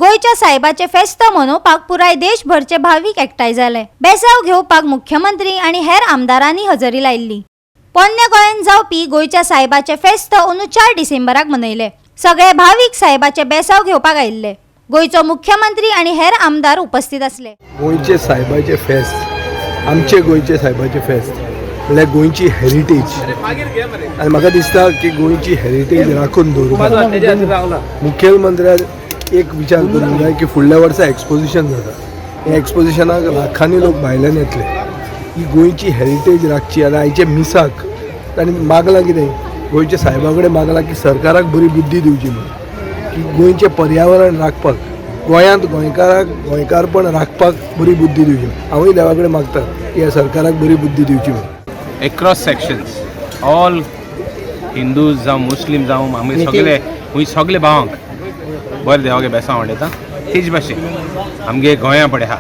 गोंयच्या सायबाचें फेस्त मनोवपाक पुराय देशभरचे भावीक एकठांय जाले. बेसांव घेवपाक मुख्यमंत्री आनी हेर आमदारांनी हजेरी लायिल्ली. पोन्न्या गोंयांत जावपी गोंयच्या सायबाचें फेस्त अंदू 4 डिसेंबराक मनयले. सगळे भावीक सायबाचे बेसांव घेवपाक आयिल्ले. गोंयचो मुख्यमंत्री आनी हेर आमदार उपस्थित आसले. गोंयचे सायबाचे फेस्त, आमचे गोंयचे सायबाचे फेस्त म्हणल्यार गोंयची हेरिटेज आनी म्हाका दिसता की गोंयची हेरिटेज राखून दवरुपाक मुखेलमंत्र्यान एक विचार करूंक जाय की फुडल्या वर्सा एक्सपोजिशन जाता. ह्या एक्सपोजिशनाक लाखांनी लोक भायल्यान येतले. ही गोंयची हेरिटेज राखची आनी आयचे मिसाक तांणी मागलां कितें, गोंयच्या सायबा कडेन मागलां की सरकाराक बरी बुद्धी दिवची म्हणून, की गोंयचें पर्यावरण राखपाक, गोंयांत गोंयकाराक गोंयकारपण राखपाक बरी बुद्धी दिवची. हांवूय देवा कडेन मागता की ह्या सरकाराक बरी बुद्धी दिवची म्हणून. एक्रॉस सेक्शन्स, ऑल हिंदूज जावं मुस्लीम जावं, आमी सगळे हुंय सगळे भावांक बरें देवागे बेसांव वाडयता. तेच भाशेन आमगे गोंया पळय आहा,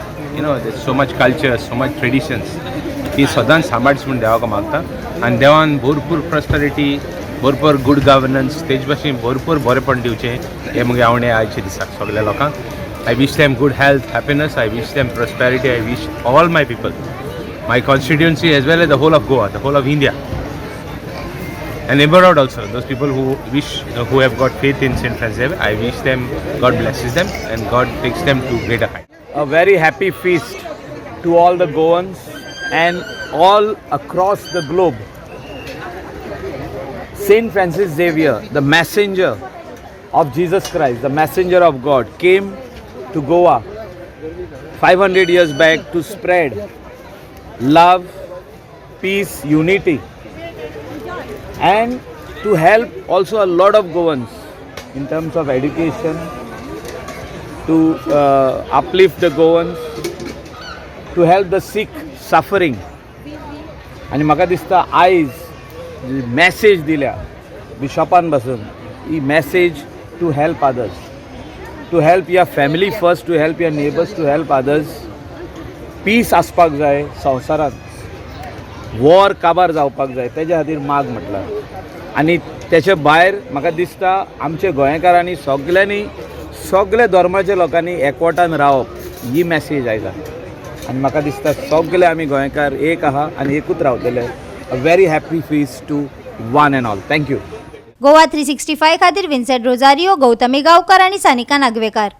so much culture, so much traditions, ती सदांच सांबाळची म्हूण देवाक मागता आनी देवान भरपूर प्रॉस्पेरिटी, भरपूर गुड गवर्नन्स, तेच भाशेन भरपूर बरेपण दिवचें हें मुगे आवडे आयच्या दिसाक सगल्या लोकांक. I wish them good health, happiness. I wish them prosperity. I wish all my people, my constituency as well as the whole of Goa, the whole of India, and abroad also. Those people who wish, who have got faith in St. Francis Xavier, I wish them God blesses them and God takes them to greater height. A very happy feast to all the Goans and all across the globe. Saint Francis Xavier, the messenger of Jesus Christ, the messenger of God, came to Goa 500 years back to spread love, peace, unity, and to help also a lot of Goans in terms of education, to uplift the Goans, to help the sick, suffering. आनी म्हाका दिसता आयज message दिल्या बिशॉपान बसून, ही message to help others, to help your family first, to help your neighbours, to help others. Peace आसपाक जाय संवसारांत, war काबार जावपाक जाय, तेज्या खातीर माग म्हटलां. आनी तेचे भायर म्हाका दिसता आमच्या गोंयकारांनी सगल्यांनी, सगल्या धर्माच्या लोकांनी एकवटान रावप ही मॅसेज आयला. आनी म्हाका दिसता सगळे आमी गोंयकार एक आहा आनी एकूच रावतले. A very happy feast to one and all. Thank you. Goa 365 खातीर विन्सेंट रोजारियो, गौतमी गांवकर आनी सानिका नागवेकार.